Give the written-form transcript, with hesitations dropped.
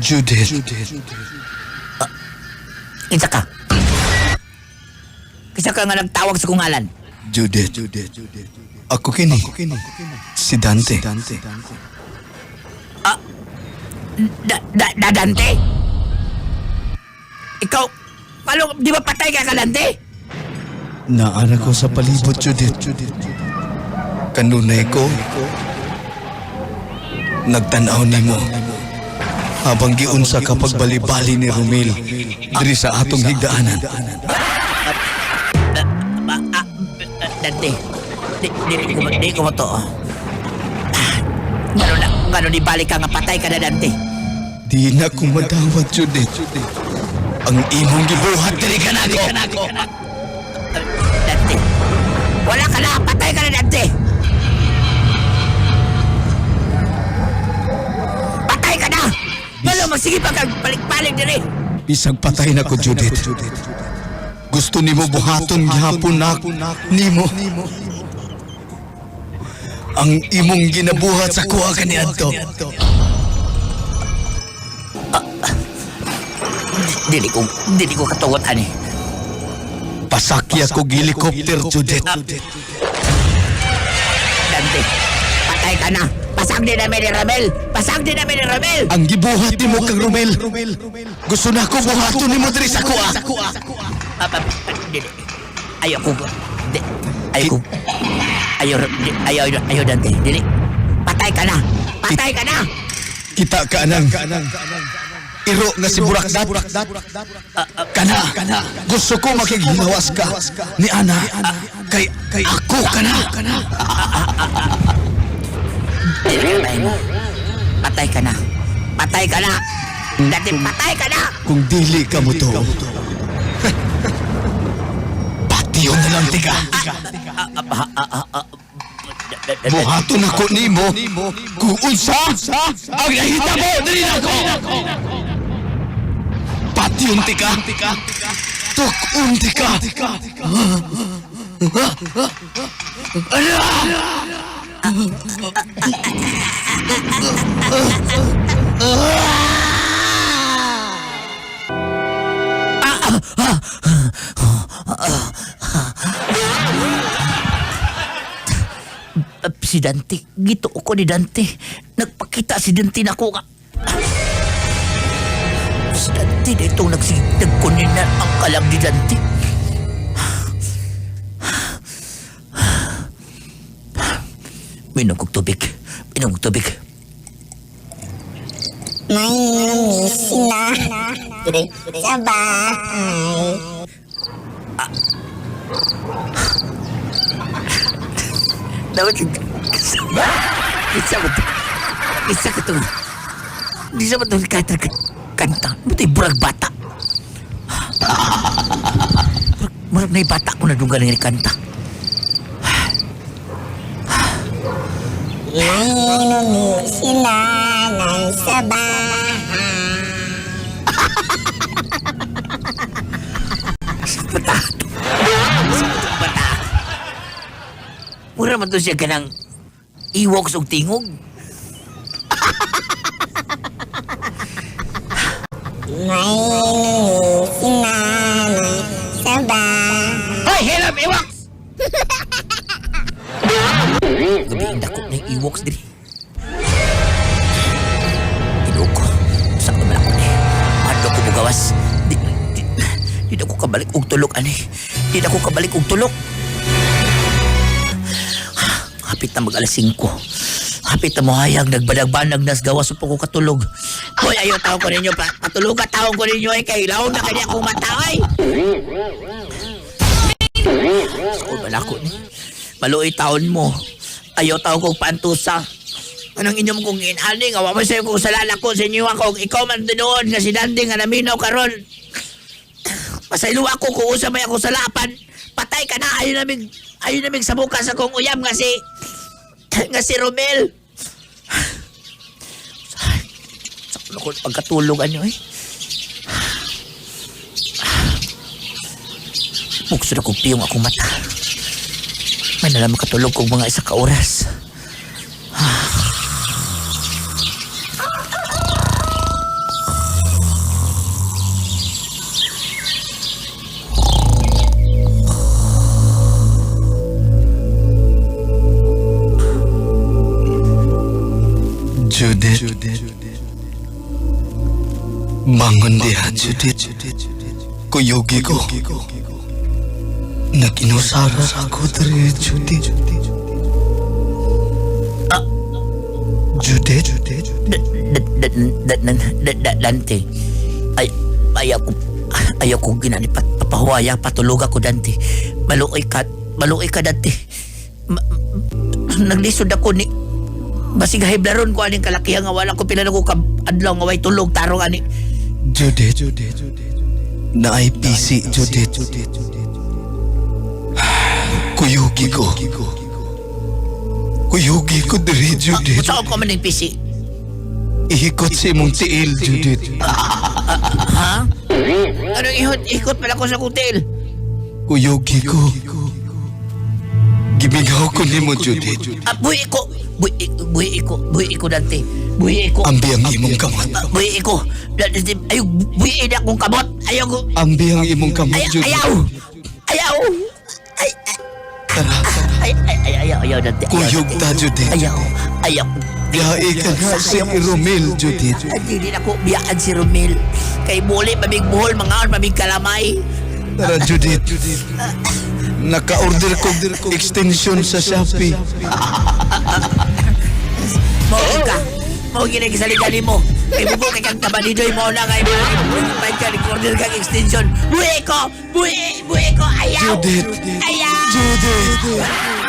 Judith. Kinsa ka? Kinsa ka nga nagtawag sa kong ngalan? Judith. Ako kini. Si Dante. Da Dante? Ikaw, paano, di ba patay ka ka, Dante? Naara ko sa palibot, Judith. Kanunay ko. Nagtanaw nimo. Habang giunsa ka pagbali-bali ni Romel diri sa atong higdaanan. Dante, di ko mo to. Ah, ngano na, ngano ni balik ka nga patay ka na, Dante. Di na ko madawat, Judith. Ang imong gibuhat diri ka nako. Dante, wala ka na, patay ka na, Dante. Patay ka na! Ngano, magsige pa kag balik-balik diri. Bisag patay na ko, Judith. Gusto nimo buhaton gihapon na nimo. Ang imong ginabuhat sa kuha kaniadto. Dili ko katugot ani. Pasakya ko helicopter, Judith. Dante, patay ka na. Pasag din namin ni Ramel. Pasag din namin ni Ramel. Ang gibuhat nimo kang Romel. Gusto na ko buhaton nimo diri sa kuha. Ah, ah, ah, dili. Ayaw ko. Di, ayaw ko. Ayaw, di, ayaw, ayaw, Dante. Dili. Patay ka na. Patay ka na. Kita ka anang iro nga si Burakdat. Kana, gusto ko makighilawas ka ni Ana. Kay ako kana. Dili ka tayo mo. Patay ka na. Patay ka na. Dante, patay ka na. Kung dili ka mo to, patiyon na lang tiga. Buhaton ako nimo kung unsa ang nahitabo diri nako. Patiyon tika. Tukon tika. Si Dante, gito ko ni Dante. Nagpakita si Dante na ko nga. Si Dante na itong nagkunin na ang kalam ni Dante. Minom kong tubig. Minom kong tubig. May namiss na sa bahay. Dapat isa ko to. Isa ko to. Di sa matulog kahit kanta. Buti burag bata. Murag na bata ko na dunggan nga kanta. May namiss si nanay sa bahay. Bata. Bata. Mura man to siya kanang iwok og tingog. May namiss si nanay sa bahay. Hoy, hilom iwoks! Gabi ang dako ng iwoks diri. Tinuo ko. Sa naman ako ni. Ano ko bugawas? Di na ko kabalik og tulok ani. Di na ko kabalik og tulok. Hapit na mag alas 5. Hapit na mohayag, nagbanag-banag nas gawas upo ko katulog. Hoy, ayaw tawag ko ninyo. Patulog ka tawag ko ninyo ay kay laon na kanya akong mata ay. Ako balako ni. Maluoy taon mo. Ayaw taon kong pantusa. Anong inyong kong inani nga wa man sayo kong salala ko sa inyo ako ikaw man tinuod nga si Dante nga naminaw karon. Pasaylo ako kung usa may ako salapan. Patay ka na ayo namig sabuka sa kong uyab nga si Romel. Sa ko pagkatulog ano eh. Bukso na kong piyong akong mata. May nalang makatulog kong mga isa ka oras. Bangon diha, Judith. Kuyugi ko. Naginusara ako diri, Judith. Judith? Dante. Ay, ayaw ko, ayaw ko ginani papahuwaya, patulog ako, Dante. Maluoy ka, Dante. Naglisod ako ni, basig hiblaron ko aning kalakihan nga wala ko pila na ko ka adlaw nga way tulog tarong ani. Judith. Naay PC, Judith. Kuyugi ko. Kuyugi ko diri, Judith. Unsa ko man ning PC? Ihikot sa imong tiil, Judith. Ha? Anong ihot ikot pala ko sa kutil? Kuyugi ko. Gimingaw ko nimo, Judith. Ah, buhi ko. Buhi, buhi ko, buhi ko, Dante. Buhi ko. Ambi ang imong kamot. Ah, buhi ko. Ay, buhi na akong kamot. Ayaw ko. Ambi ang imong kamot, Ay, Judith. ayaw. Ayaw. Ay, ay, Tara. ay, ay, ay, ayaw, ayaw, Dante. Ayaw, Kuyog Dante. ta, Judith. Ayaw, ayaw. Biyahe ka na si Romel, Judith. Ay, dili na ko biyaan si Romel. Kay buli, pamig buhol, mga pamig kalamay. Tara, Judith. Naka-order ko extension sa Shopee. Mao ka. Mao gina gisalita nimo. Kay bubo kay kang kabanidoy mo na kay mo. Ka recorder kang extension. Buhi ko! Buhi! Buhi ko! Ayaw! Judith. Ayaw! Judith.